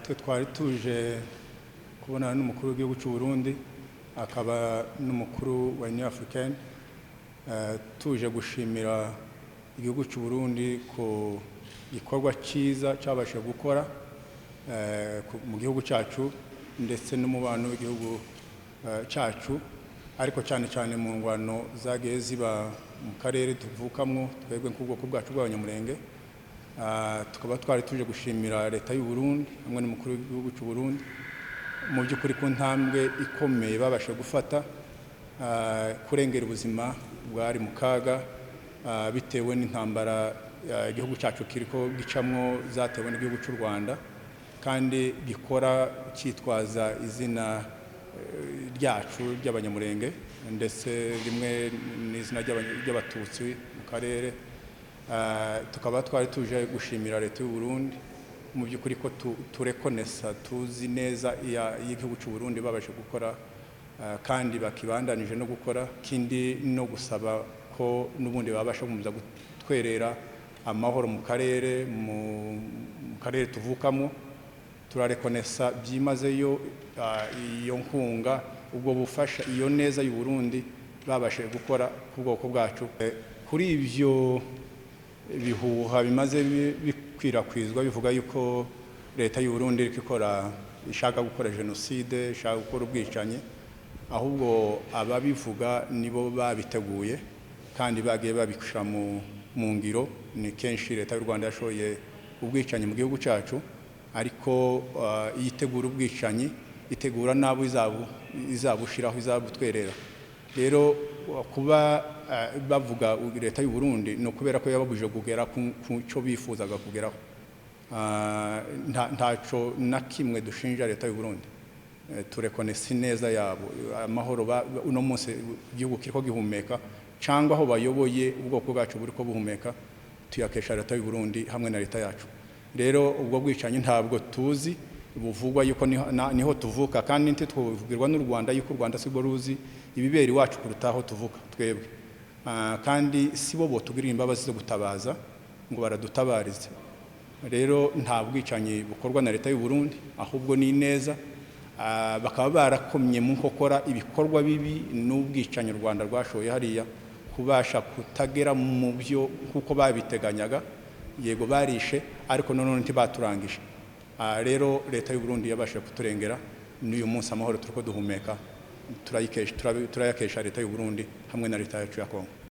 Twe twari tuje kubonana n'umukuru w'igihugu cy'u Burundi, akaba n'umukuru wa Union Africaine, tuje gushimira igihugu cy'u Burundi ku gikorwa cyiza cyabashije gukora mu gihugu cyacu ndetse n'umubano w'igihugu cyacu, ariko cyane cyane mu ngwano zagiye ziba mu karere tuvukamwo twebwe nk'ubwoko bwacu bw'Abanyamulenge. Tukaba twari tuje gushimira leta y'u Burundi hamwe n'umukuru w'igihugu cy'u Burundi mu by'ukuri ku ntambwe ikomeye babashe gufata kurengera ubuzima bwari mu kaga bitewe n'intambara igihugu cyacu kiriko gicamwo zatewe n'igihugu cy'u Rwanda, kandi gikora cyitwaza izina ryacu ry'Abanyamulenge ndetse rimwe n'izina ry'Abatutsi mu karere. Tukaba twari tuje gushimira leta y'u Burundi mu by'ukuri ko turekonesa, tuzi neza y'igihugu cy'u Burundi babashe gukora, kandi bakibandanije no gukora kindi, no gusaba ko n'ubundi babasha gukomeza gutwerera amahoro mu karere, mu karere tuvukamo. Turarekonesa byimazeyo iyo nkunga, ubwo bufasha, iyo neza y'u Burundi babashije gukora ku bwoko bwacu. Kuri ibyo bihuha bimaze bikwirakwizwa bivuga yuko leta y'u Burundi iriko ikora, ishaka gukora jenoside, ishaka gukora ubwicanyi, ahubwo ababivuga nibo babiteguye kandi bagiye babishyira mu ngiro. Ni kenshi leta y'u Rwanda yashoye ubwicanyi mu gihugu cyacu, ariko iyo itegura ubwicanyi itegura n'abo izabushiraho, izabutwerera. Rero kuba bavuga leta y'u Burundi ni ukubera ko yababujije kugera ku cyo bifuzaga kugeraho. Ntaco na kimwe dushinja leta y'u Burundi. Turekonesa ineza yabo, amahoro uno munsi igihugu kiriko gihumeka, cyangwa aho bayoboye ubwoko bwacu buriko buhumeka, tuyakesha leta y'u Burundi hamwe na leta yacu. Rero ubwo bwicanyi ntabwo tuzi buvugwa yuko niho tuvuka, kandi ntitwubwirwa n'u Rwanda yuko u Rwanda sibwo ruzi ibibera iwacu kuruta aho tuvuka twebwe. Kandi si bo botugirira imbabazi zo gutabaza ngo baradutabarize. Rero nta bwicanyi bukorwa na leta y'u Burundi, ahubwo ni ineza. Bakaba barakomye mu nkokora ibikorwa bibi n'ubwicanyi u Rwanda rwashoye hariya kubasha kutagera mu byo kuko babiteganyaga. Yego barishe, ariko none ntibaturangije. Rero leta y'u Burundi yabashije kuturengera, n'uyu munsi amahoro turiko duhumeka turayakesha leta y'u Burundi hamwe na leta yacu ya Kongo.